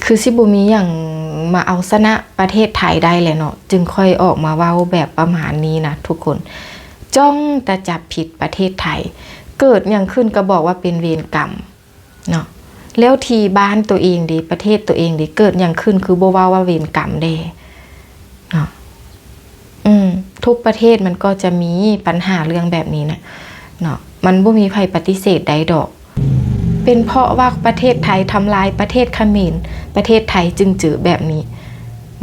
ຄືຊິບໍ່ມີຫຍັງມາເອົາຊະນະປະເທດໄທໄດ້ແຫຼະເນາະ ຈຶ່ງຄ່ອຍອອກມາເວົ້າແບບປະມານນີ້ນະທຸກຄົນ. ຈ້ອງແຕ່ຈັບຜິດປະເທດໄທ ເກີດຫຍັງຂຶ້ນກໍບອກວ່າເປັນເວນກຳເນາະ. ແລ້ວທີ່ບ້ານໂຕເອງເດ ປະເທດໂຕເອງເດ ເກີດຫຍັງຂຶ້ນຄືບໍ່ເວົ້າວ່າເວນກຳແດ່ເນາະ. ອືມ ທຸກປະເທດມັນກໍຈະມີບັນຫາເລື່ອງແບບນີ້ນະເນາະ ມັນບໍ່ມີໃຜປະຕິເສດໄດ້ດອກ. ເປັນເພາະວ່າປະເທດໄທທຳລາຍປະເທດຂະເໝນ ປະເທດໄທຈຶ່ງເຈີແບບນີ້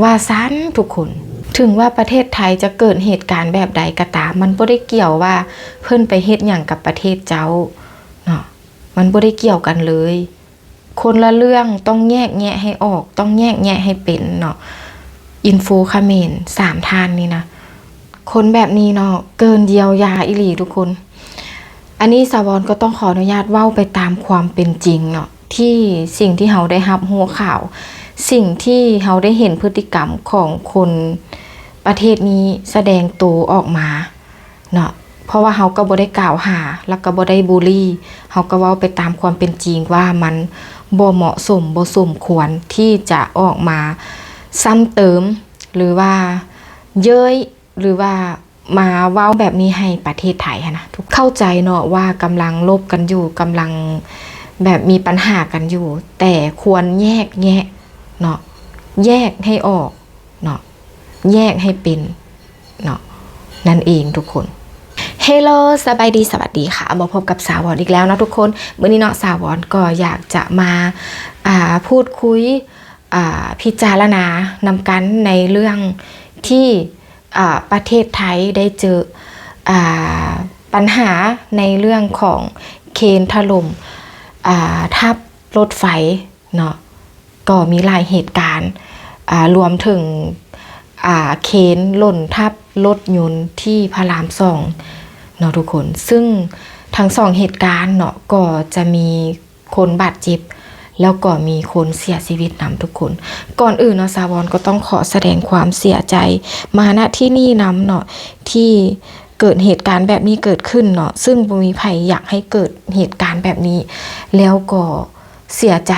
ວ່າຊັ້ນທຸກຄົນ. ເຖິງວ່າປະເທດໄທຈະເກີດເຫດການແບບໃດກໍຕາມ ມັນບໍ່ໄດ້ກ່ຽວວ່າເພິ່ນໄປເຮັດຫຍັງກັບປະເທດເຈົ້າເນາະ ມັນບໍ່ໄດ້ກ່ຽວກັນເລີຍ. ຄົນລະເລື່ອງ ຕ້ອງແຍກແຍະໃຫ້ອອກ ຕ້ອງແຍກແຍະໃຫ້ເປັນເນາະ. ອິນຟູຂະເໝນສາມທ່ານນີ້ນະ ຄົນແບບນີ້ເນາະ ເກີນຢຽວຢາອີ່ຫຼີທຸກຄົນ. ອັນນີ້ສາວອນກໍຕ້ອງຂໍອະນຸຍາດເວົ້າໄປຕາມຄວາມເປັນຈິງເນາະ ທີ່ສິ່ງທີ່ເຮົາໄດ້ຮັບຮູ້ຂ່າວ ສິ່ງທີ່ເຮົາໄດ້ເຫັນພຶດຕິກຳຂອງຄົນປະເທດນີ້ສະແດງໂຕອອກມາ ເນາະ ເພາະວ່າເຮົາກໍບໍ່ໄດ້ກ່າວຫາ ແລ້ວກໍບໍ່ໄດ້ບູລີ ເຮົາກໍເວົ້າໄປຕາມຄວາມເປັນຈິງວ່າມັນບໍ່ເໝາະສົມ ບໍ່ສົມຄວນທີ່ຈະອອກມາຊ້ຳເຕີມ ຫຼືວ່າເຍີ້ຍ ຫຼືວ່າມາເວົ້າແບບນີ້ໃຫ້ປະເທດໄທຫັ້ນນະ. ເຂົ້າໃຈເນາະວ່າກຳລັງລົບກັນຢູ່ ກຳລັງແບບມີບັນຫາກັນຢູ່ ແຕ່ຄວນແຍກແຍະເນາະ ແຍກໃຫ້ອອກເນາະ ແຍກໃຫ້ເປັນ ເນາະ ນັ້ນເອງທຸກຄົນ. ເຮໂລ ສະບາຍດີ ສະຫວັດດີຄ່ະ ມາພົບກັບສາວອນອີກແລ້ວເນາະທຸກຄົນ. ມື້ນີ້ເນາະ ສາວອນກໍຢາກຈະມາ ອ່າ ພູດຄຸຍ ອ່າ ພິຈາລະນານຳກັນໃນເລື່ອງທີ່ ອ່າ ປະເທດໄທໄດ້ເຈີ ອ່າ ບັນຫາໃນເລື່ອງຂອງເຄນຖະຫຼົ່ມ ອ່າ ທັບລົດໄຟ ເນາະ ກໍມີຫຼາຍເຫດການ ອາ ລວມເຖິງ ອາ ເຄນຫຼົ່ນທັບລົດຍົນທີ່ພະລາມສອງເນາະທຸກຄົນ. ຊຶ່ງທັງສອງເຫດການເນາະ ກໍຈະມີຄົນບາດເຈັບ ແລ້ວກໍມີຄົນເສຍຊີວິດນຳທຸກຄົນ. ກ່ອນອື່ນເນາະ ສາວອນກໍຕ້ອງຂໍສະແດງຄວາມເສຍໃຈມາ ນະ ທີ່ນີ້ນຳເນາະ ທີ່ເກີດເຫດການແບບນີ້ເກີດຂຶ້ນເນາະ ຊຶ່ງບໍ່ມີໃຜຢາກໃຫ້ເກີດເຫດການແບບນີ້ ແລ້ວກໍເສຍໃຈ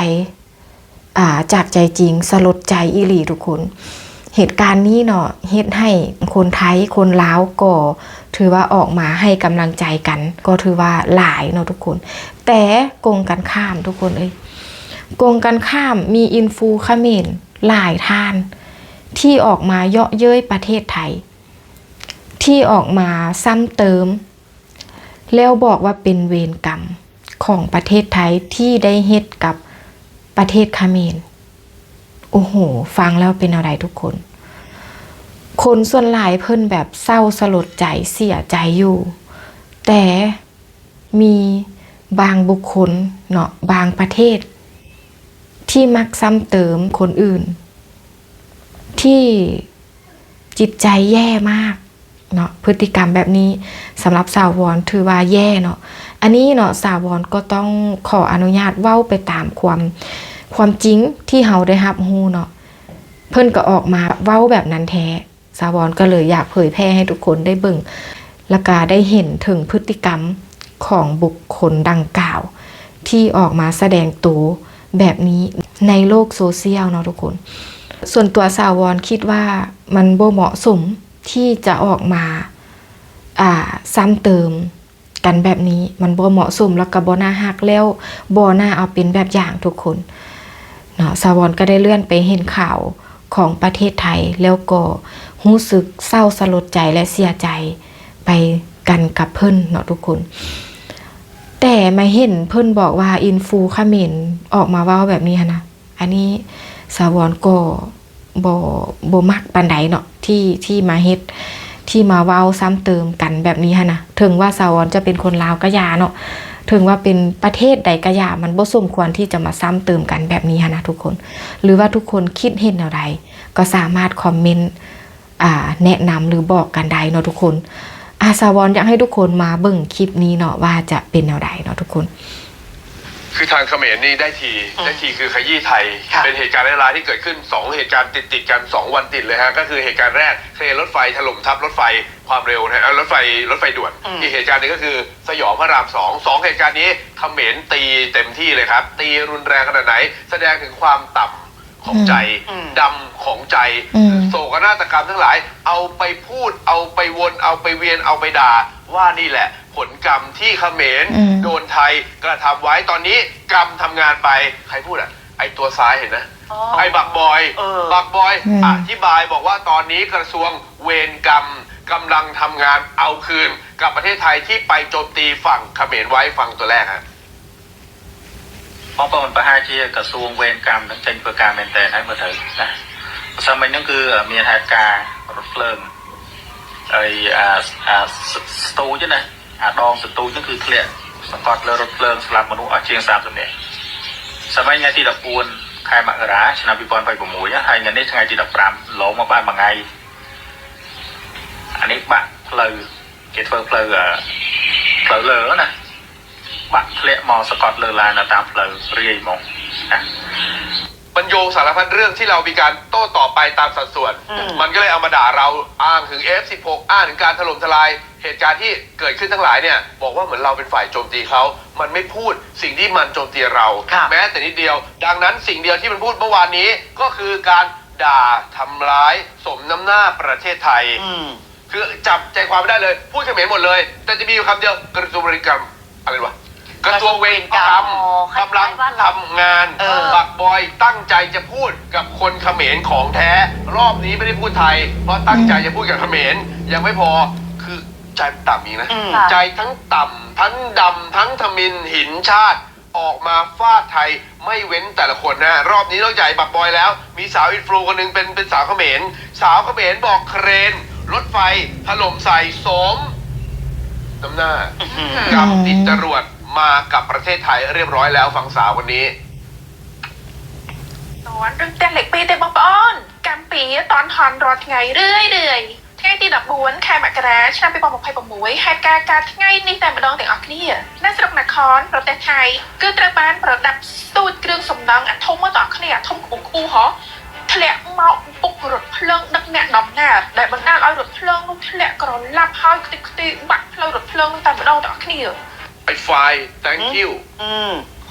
ອາ ຈາກໃຈຈິງ ສະຫຼົດໃຈອີ່ຫຼີທຸກຄົນ. ເຫດການນີ້ເນາະ ເຮັດໃຫ້ຄົນໄທ ຄົນລາວກໍຖືວ່າອອກມາໃຫ້ກຳລັງໃຈກັນ ກໍຖືວ່າຫຼາຍເນາະທຸກຄົນ. ແຕ່ກົງກັນຂ້າມທຸກຄົນເອີຍ ກົງກັນຂ້າມ ມີອິນຟູຂະເໝນຫຼາຍທ່ານ ທີ່ອອກມາເຍາະເຍີ້ຍປະເທດໄທ ທີ່ອອກມາຊ້ຳເຕີມ ແລ້ວບອກວ່າເປັນເວນກຳຂອງປະເທດໄທທີ່ໄດ້ເຮັດກັບປະເທດຂະເໝນ. ໂອ້ໂຫ ຟັງແລ້ວເປັນແນວໃດທຸກຄົນ? ຄົນສ່ວນຫຼາຍເພິ່ນແບບເສົ້າສະຫຼົດໃຈ ເສຍໃຈຢູ່ ແຕ່ມີບາງບຸກຄົນເນາະ ບາງປະເທດ ທີ່ມັກຊ້ຳເຕີມຄົນອື່ນ ທີ່ ຈິດໃຈແຍ່ມາກເນາະ. ພຶດຕິກຳແບບນີ້ສຳລັບສາວອນຖືວ່າແຍ່ເນາະ. ອັນນີ້ເນາະ ສາວອນກໍຕ້ອງຂໍອະນຸຍາດເວົ້າໄປຕາມຄວາມ ຄວາມຈິງທີ່ເຮົາໄດ້ຮັບຮູ້ເນາະ. ເພິ່ນກໍອອກມາເວົ້າແບບນັ້ນແທ້. ສາວອນກໍເລີຍຢາກເຜີຍແຜ່ໃຫ້ທຸກຄົນໄດ້ເບິ່ງ ແລ້ວກະໄດ້ເຫັນເຖິງພຶດຕິກຳຂອງບຸກຄົນດັ່ງກ່າວ ທີ່ອອກມາສະແດງໂຕແບບນີ້ໃນໂລກໂຊຊຽວເນາະທຸກຄົນ. ສ່ວນຕົວສາວອນຄິດວ່າມັນບໍ່ເໝາະສົມທີ່ຈະອອກມາ ອ່າ ຊ້ຳເຕີມກັນແບບນີ້ ມັນບໍ່ເໝາະສົມ ແລ້ວກໍບໍ່ໜ້າຮັກ ແລ້ວບໍ່ໜ້າເອົາເປັນແບບຢ່າງທຸກຄົນເນາະ. ສາວອນກໍໄດ້ເລື່ອນໄປເຫັນຂ່າວຂອງປະເທດໄທ ແລ້ວກໍຮູ້ສຶກເສົ້າສະຫຼົດໃຈ ແລະ ເສຍໃຈໄປກັນກັບເພິ່ນເນາະທຸກຄົນ. ແຕ່ມາເຫັນເພິ່ນບອກວ່າອິນຟູຂະເໝນອອກມາເວົ້າແບບນີ້ຫັ້ນນະ ອັນນີ້ສາວອນກໍບໍ່ ບໍ່ມັກປານໃດເນາະ ທີ່ ທີ່ມາເຮັດ ທີ່ມາເວົ້າຊ້ຳເຕີມກັນແບບນີ້ຫັ້ນນະ. ເຖິງວ່າສາວອນຈະເປັນຄົນລາວກໍຢ່າເນາະ ເຖິງວ່າເປັນປະເທດໃດກໍຢ່າ ມັນບໍ່ສົມຄວນທີ່ຈະມາຊ້ຳເຕີມກັນແບບນີ້ຫັ້ນນະທຸກຄົນ. ຫຼືວ່າທຸກຄົນຄິດເຫັນແນວໃດ ກໍສາມາດຄອມເມັນ ອ່າ ແນະນຳ ຫຼື ບອກກັນໄດ້ເນາະທຸກຄົນ. ອາ ສາວອນຢາກໃຫ້ທຸກຄົນມາເບິ່ງຄລິບນີ້ເນາະ ວ່າຈະເປັນແນວໃດເນາະທຸກຄົນ. คือทางเขมรนี่ได้ที อืม ได้ทีคือขยี้ไทย ค่ะ เป็นเหตุการณ์ร้ายๆที่เกิดขึ้นสองเหตุการณ์ติดๆกันสองวันติดเลยฮะ ก็คือเหตุการณ์แรกเครนรถไฟถล่มทับรถไฟความเร็วนะฮะ รถไฟ รถไฟด่วน อืม อีกเหตุการณ์หนึ่งก็คือสยองพระรามสอง สองเหตุการณ์นี้เขมรตีเต็มที่เลยครับ ตีรุนแรงขนาดไหน แสดงถึงความต่ำ ຂອງໃຈ ອືມ ດຳຂອງໃຈ ອືມ ໂສກະນາດຕະກຳທັງຫຼາຍ ເອົາໄປພູດ ເອົາໄປວົນ ເອົາໄປວຽນ ເອົາໄປດ່າ ວ່ານີ້ແຫຼະຜົນກຳທີ່ຂະເໝນ ອືມ ໂດນໄທກະທຳໄວ້. ຕອນນີ້ກຳທຳງານໄປ ໃຄພູດອະ? ໄອ້ຕົວຊ້າຍເຫັນນະ ອໍ ໄອ້ບັກບອຍ ເອີ ບັກບອຍ ອືມ ອະທິບາຍບອກວ່າ ຕອນນີ້ກະຊວງເວນກຳກຳລັງທຳງານເອົາຄືນກັບປະເທດໄທທີ່ໄປໂຈມຕີຝັ່ງຂະເໝນໄວ້. ຟັງຕົວແລກຮະ. ເພາະມັນປະຫານທີ່ກະຊວງເວນກຳນັ້ນເຈັງເພື່ອການແມ່ນແຕ່ໃຫ້ໝົດເຖິງນະ. ສະໄໝນັ້ນຄື ເອີ ມີເຫດການລົດເພີງ ໄອ້ ອາ ອາ ສະຕູນະ ອາ ດອງສະຕູນນັ້ນຄືທະລຽກສະກອດເລີລົດເພີງສະຫຼັບມະນຸດອອກຈຽງສາມສິບເອັດ. ສະໄໝໃນທີດອກສີ່ ໄຂມະກະລາ ສະໜາມປີປອນໄຟປະໝູຍ ໃຫ້ເງິນໃນໄງທີດອກຫ້າ ລົງມາບ້ານມາໄງ. ອັນນີ້ບາດເລີ ເກດເຟີເພີ ເອີ ເພີເລີນະ. ບັກເລະມອສະກອດເລີລານະຕາມເພີເຣຍມອງນະ. ມັນໂຍງສາລະພັດເລື່ອງທີ່ເຮົາມີການໂຕ້ຕອບໄປຕາມສັດສ່ວນ ອືມ ມັນກໍເລີຍເອົາມາດ່າເຮົາ ອ້າງເຖິງເອັຟສິບຫົກ ອ້າງເຖິງການຖະຫຼົ່ມທະລາຍ. ເຫດການທີ່ເກີດຂຶ້ນທັງຫຼາຍເນຍ ບອກວ່າເໝືອນເຮົາເປັນຝ່າຍໂຈມຕີເຂົາ ມັນໄມ່ພູດສິ່ງທີ່ມັນໂຈມຕີເຮົາ ແມ້ແຕ່ນິດດຽວ. ດັ່ງນັ້ນ ສິ່ງດຽວທີ່ມັນພູດເມື່ອວານນີ້ ກໍຄືການດ່າທຳລາຍ ສົມນ້ຳໜ້າປະເທດໄທ ອືມ ຄືຈັບໃຈຄວາມໄມ່ໄດ້ເລີຍ ພູດຂະເໝນໝົດເລີຍ ແຕ່ຈະມີຢູ່ຄຳດຽວ ກະຊວງເວນກຳ ອະໄລວະ ກະຊວງເວນກຳ ກຳລັງທຳງານ. ບັກບອຍຕັ້ງໃຈຈະພູດກັບຄົນຂະເໝນຂອງແທ້ ລອບນີ້ໄມ່ໄດ້ພູດໄທ ເພາະຕັ້ງໃຈຈະພູດກັບຂະເໝນ. ຍັງໄມ່ພໍ ຄືໃຈມັນຕ່ຳອີກນະ ໃຈທັງຕ່ຳ ທັງດຳ ທັງທຳມິນ ຫີນຊາດ ອອກມາຟາດໄທ ໄມ່ເວັ້ນແຕ່ລະຄົນນະ. ຮອບນີ້ນອກຈາກບັກບອຍແລ້ວ ມີສາວອິນຟລູຄົນໜຶ່ງເປັນ ເປັນສາວຂະເໝນ. ສາວຂະເໝນບອກເຄຣນລົດໄຟຖະຫຼົ່ມໃສ່ ສົມນ້ຳໜ້າ ກຳຕິດຈະຫຼວດມາກັບປະເທດໄທຮຽບຮ້ອຍແລ້ວ. ຟັງສາວຄົນນີ້. ຕອນເລື່ອງແຕ່ເລັກປີແຕ່ບໍ່ປອນ ກຳປີຕອນຮອນຣອດໄງເລື້ອຍໆ. ថ្ងៃទីដប់បួນ ខែមករា ឆ្នាំពីរពាន់ម្ភៃប្រាំមួយ ហេតុការណ៍កើតថ្ងៃនេះតែម្ដងទាំងអស់គ្នា នៅស្រុកនគរ ប្រទេសថៃ គឺត្រូវបានប្រដាប់ស្ទួចគ្រឿងសំណង់អាធំមកទាំងអស់គ្នា អាធំខ្ពស់ៗ ហោះធ្លាក់មកបុករថភ្លើងដឹកអ្នកដំណើរ ដែលបណ្ដាលឲ្យរថភ្លើងនោះធ្លាក់ក្រឡាប់ ហើយខ្ទេចខ្ទីបាក់ផ្លូវរថភ្លើងនោះតែម្ដងទាំងអស់គ្នា. ໄອ້ຝ້າຍ thank you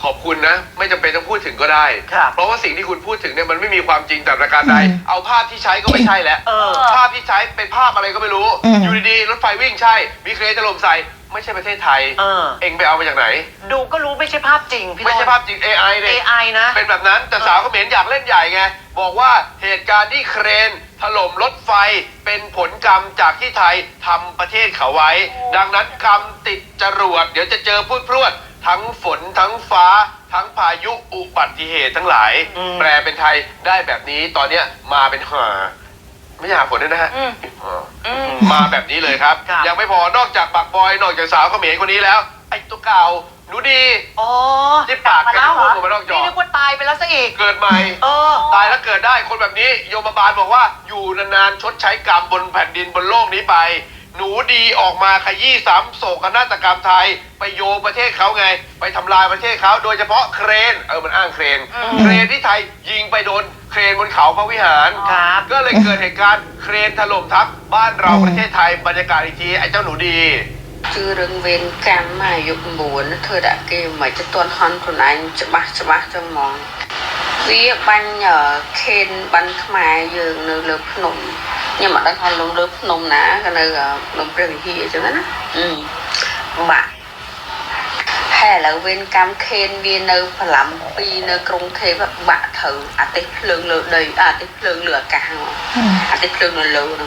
ຂອບຄຸນນະ ໄມ່ຈຳເປັນຕ້ອງພູດເຖິງກໍໄດ້ ເພາະວ່າສິ່ງທີ່ຄຸນພູດເຖິງເນຍ ມັນໄມ່ມີຄວາມຈິງແຕ່ປະການໃດ. ເອົາພາບທີ່ໃຊ້ກໍໄມ່ໃຊ່ແລ້ວ ພາບທີ່ໃຊ້ເປັນພາບອະໄລກໍໄມ່ຮູ້. ຢູ່ດີໆ ລົດໄຟວິ່ງໃສ່ ມີເຄຣນຖະຫຼົ່ມໃສ່ ໄມ່ໃຊ່ປະເທດໄທ. ເອີ ເອັງໄປເອົາມາຈາກໄຫນ? ດູກໍຮູ້ໄມ່ໃຊ່ພາບຈິງ ພີ່ ໄມ່ໃຊ່ພາບຈິງ ເອໄອເດ ເອໄອນະ ເປັນແບບນັ້ນ. ແຕ່ສາວຂະເໝນຢາກເລ່ນໃຫຍ່ໄງ ບອກວ່າເຫດການທີ່ເຄຣນຖະຫຼົ່ມລົດໄຟ ເປັນຜົນກຳຈາກທີ່ໄທທຳປະເທດເຂົາໄວ້. ດັ່ງນັ້ນ ກຳຕິດຈະຫຼວດ ດຽວຈະເຈີພຣວດໆ ທັງຝົນ ທັງຟ້າ ທັງພາຍຸ ອຸບັດຕິເຫດທັງຫຼາຍ. ແປເປັນໄທໄດ້ແບບນີ້ ຕອນເນີ້ຍມາເປັນຫາ ໄມ່ໃຊ່ຫາຝົນດ້ວຍນະ ມາແບບນີ້ເລີຍຄັບ. ຍັງໄມ່ພໍ ນອກຈາກບັກບອຍ ນອກຈາກສາວຂະເໝນຄົນນີ້ແລ້ວ ໄອ້ຕົວເກົ່າ ໜູດີ ອໍ ທີ່ປາກກັນພຸ້ງອອກມານອກຈໍ ນີ້ນຶກວ່າຕາຍໄປແລ້ວຊະອີກ ເກີດໃໝ່. ເອີ ຕາຍແລ້ວເກີດໄດ້ ຄົນແບບນີ້ ໂຍມບາບານບອກວ່າ ຢູ່ນານໆ ຊົດໃຊ້ກຳບົນແຜ່ນດິນບົນໂລກນີ້ໄປ. ໜູດີອອກມາຂະຢີ້ຊ້ຳໂສກະນາດຕະກຳໄທ ໄປໂຍປະເທດເຂົາໄງ ໄປທຳລາຍປະເທດເຂົາ ໂດຍສະເພາະເຄຣນ ເອີ ມັນອ້າງເຄຣນ ເຄຣນທີ່ໄທຍິງໄປໂດນ ເຄຣນບົນເຂົາພະວິຫານ ກໍເລີຍເກີດເຫດການເຄຣນຖະຫຼົ່ມທັບບ້ານເຮົາ ປະເທດໄທ. ບັນຍາກາດອີກທີ ໄອ້ເຈົ້າໜູດີ. ຈື່ເລື່ອງເວນກຳມາຍຸກບວນ ເທີດະເກມໄວ້ຈະຕວນຮອນໂຕນາຍ ສະບາຍ ສະບາຍຈັງມອງ ວຽກບັນເອີ ເຄນບັນຂະມາຍເຢິງ ເນີເລີບພນົມ ຍັງມາໄດ້ຮອນລົງເລີບພນົມນະ ກໍເນີເອີ ລົມເປັນຮີຈັ່ງນັ້ນນະ ອືມ ບາ ແຜ່ແລ້ວເວນກຳເຄນວຽນເນີພະລຳ ປີເນີກົງເທບ ບາເທີອາເຕະເພີງເລີເດີ ອາເຕະເພີງເຫຼືອກາງ ອືມ ອາເຕະເພີງເລີເລີນະ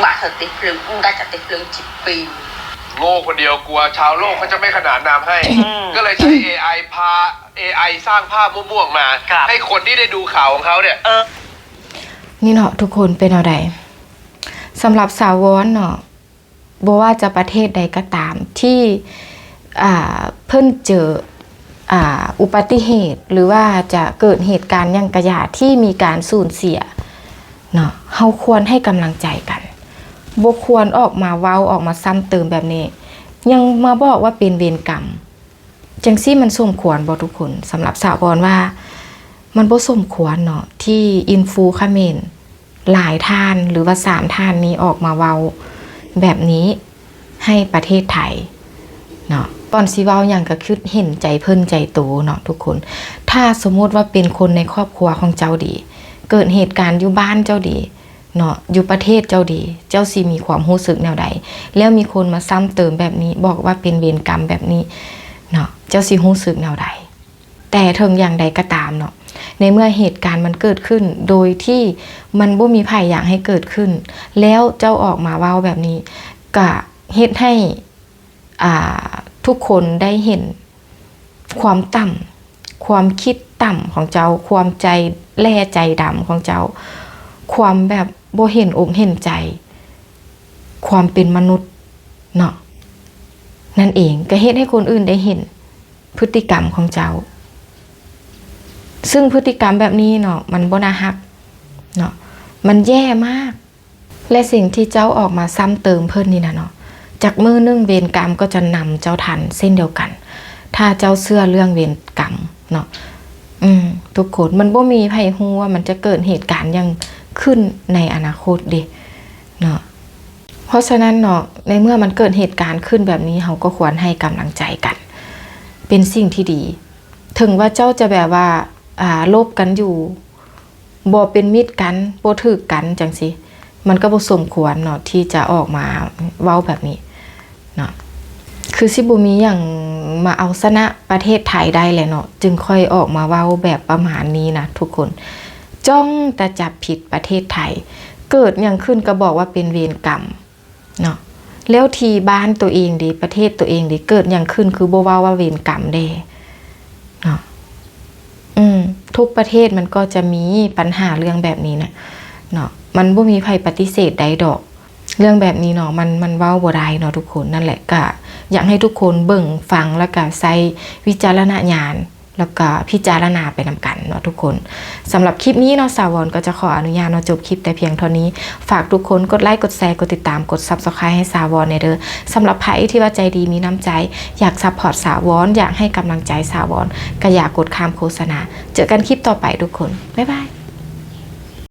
ບາເທີເຕະເພີງ ດັດຈະເຕະເພີງຈິບປີ. ໂງ່ຄົນດຽວ ກົວຊາວໂລກເຂົາຈະໄມ່ຂະໜານນາມໃຫ້ ອືມ ກໍເລີຍໃຊ້ເອໄອພາ ເອໄອສ້າງພາບມ່ວງໆ ມາ ໃຫ້ຄົນທີ່ໄດ້ດູຂ່າວຂອງເຂົາເນຍ ເອີ ນີ້ເນາະ ທຸກຄົນເປັນແນວໃດ? ສຳລັບສາວອນເນາະ ບໍ່ວ່າຈະປະເທດໃດກໍຕາມ ທີ່ ອ່າ ເພິ່ນເຈີ ອ່າ ອຸບັດຕິເຫດ ຫຼືວ່າຈະເກີດເຫດການຫຍັງກະຢ່າ ທີ່ມີການສູນເສຍເນາະ ເຮົາຄວນໃຫ້ກຳລັງໃຈກັນ ບໍ່ຄວນອອກມາເວົ້າ ອອກມາຊ້ຳເຕີມແບບນີ້ ຍັງມາບອກວ່າເປັນເວນກຳ ຈັ່ງຊີ້ມັນສົມຄວນບໍ່ທຸກຄົນ? ສຳລັບສາວອອນວ່າ ມັນບໍ່ສົມຄວນເນາະ ທີ່ອິນຟູຂະເໝນຫຼາຍທ່ານ ຫຼືວ່າສາມທ່ານນີ້ອອກມາເວົ້າແບບນີ້ໃຫ້ປະເທດໄທເນາະ. ກ່ອນຊິເວົ້າຫຍັງກໍຄິດເຫັນໃຈເພິ່ນໃຈໂຕເນາະທຸກຄົນ. ຖ້າສົມມຸດວ່າເປັນຄົນໃນຄອບຄົວຂອງເຈົ້າເດ ເກີດເຫດການຢູ່ບ້ານເຈົ້າເດເນາະ ຢູ່ປະເທດເຈົ້າເດ ເຈົ້າຊິມີຄວາມຮູ້ສຶກແນວໃດ? ແລ້ວມີຄົນມາຊ້ຳເຕີມແບບນີ້ ບອກວ່າເປັນເວນກຳແບບນີ້ເນາະ ເຈົ້າຊິຮູ້ສຶກແນວໃດ? ແຕ່ເຖິງຢ່າງໃດກໍຕາມເນາະ ໃນເມື່ອເຫດການມັນເກີດຂຶ້ນໂດຍທີ່ມັນບໍ່ມີໃຜຢາກໃຫ້ເກີດຂຶ້ນ ແລ້ວເຈົ້າອອກມາເວົ້າແບບນີ້ ກະເຮັດໃຫ້ ອ່າ ທຸກຄົນໄດ້ເຫັນຄວາມຕ່ຳ ຄວາມຄິດຕ່ຳຂອງເຈົ້າ ຄວາມໃຈແຫຼ້ໃຈດຳຂອງເຈົ້າ ຄວາມແບບບໍ່ເຫັນອົກເຫັນໃຈ ຄວາມເປັນມະນຸດເນາະ ນັ້ນເອງ ກະເຮັດໃຫ້ຄົນອື່ນໄດ້ເຫັນ ພຶດຕິກຳຂອງເຈົ້າ ຊຶ່ງພຶດຕິກຳແບບນີ້ເນາະ ມັນບໍ່ໜ້າຮັກເນາະ ມັນແຍ່ມາກ ແລະ ສິ່ງທີ່ເຈົ້າອອກມາຊ້ຳເຕີມເພິ່ນນີ້ນະເນາະ ຈັກມື້ໜຶ່ງເວນກຳກໍຈະນຳເຈົ້າທັນເຊັ່ນດຽວກັນ ຖ້າເຈົ້າເຊື່ອເລື່ອງເວນກຳເນາະ. ອືມ ທຸກຄົນ ມັນບໍ່ມີໃຜຮູ້ວ່າມັນຈະເກີດເຫດການຫຍັງຂຶ້ນໃນອະນາຄົດເດເນາະ. ເພາະສະນັ້ນເນາະ ໃນເມື່ອມັນເກີດເຫດການຂຶ້ນແບບນີ້ ເຮົາກໍຄວນໃຫ້ກຳລັງໃຈກັນ ເປັນສິ່ງທີ່ດີ. ເຖິງວ່າເຈົ້າຈະແບບວ່າ ອ່າ ລົບກັນຢູ່ ບໍ່ເປັນມິດກັນ ບໍ່ຖືກກັນຈັ່ງຊີ້ ມັນກໍບໍ່ສົມຄວນເນາະ ທີ່ຈະອອກມາເວົ້າແບບນີ້ເນາະ. ຄືຊິບໍ່ມີຫຍັງມາເອົາຊະນະປະເທດໄທໄດ້ແຫຼະເນາະ ຈຶ່ງຄ່ອຍອອກມາເວົ້າແບບປະມານນີ້ນະທຸກຄົນ. ຈ້ອງແຕ່ຈັບຜິດປະເທດໄທ ເກີດຫຍັງຂຶ້ນກໍບອກວ່າເປັນເວນກຳ ເນາະ ແລ້ວທີ່ບ້ານໂຕເອງເດ ປະເທດໂຕເອງເດ ເກີດຫຍັງຂຶ້ນຄືບໍ່ເວົ້າວ່າເວນກຳແດ່ເນາະ. ອືມ ທຸກປະເທດມັນກໍຈະມີປັນຫາເລື່ອງແບບນີ້ນະເນາະ ມັນບໍ່ມີໃຜປະຕິເສດໄດ້ດອກ ເລື່ອງແບບນີ້ເນາະ ມັນ ມັນເວົ້າບໍ່ໄດ້ເນາະທຸກຄົນ. ນັ້ນແຫຼະ ກະຢາກໃຫ້ທຸກຄົນເບິ່ງຟັງ ແລ້ວກະໃຊ້ວິຈາລະນະຍານ ແລ້ວກໍພິຈາລະນາໄປນຳກັນເນາະທຸກຄົນ. ສຳລັບຄລິບນີ້ເນາະ ສາວອນກໍຈະຂໍອະນຸຍາດເນາະ ຈົບຄລິບແຕ່ພຽງເທົ່ານີ້. ຝາກທຸກຄົນກົດໄລ ກົດແຊ ກົດຕິດຕາມ ກົດ Subscribe ໃຫ້ສາວອນແດ່ເດີ. ສຳລັບໃຜທີ່ວ່າໃຈດີມີນ້ຳໃຈ ຢາກ support ສາວອນ ຢາກໃຫ້ກຳລັງໃຈສາວອນ ກໍຢ່າກົດຂ້າມໂຄສະນາ. ເຈີກັນຄລິບຕໍ່ໄປທຸກຄົນ. ບາຍບາຍ.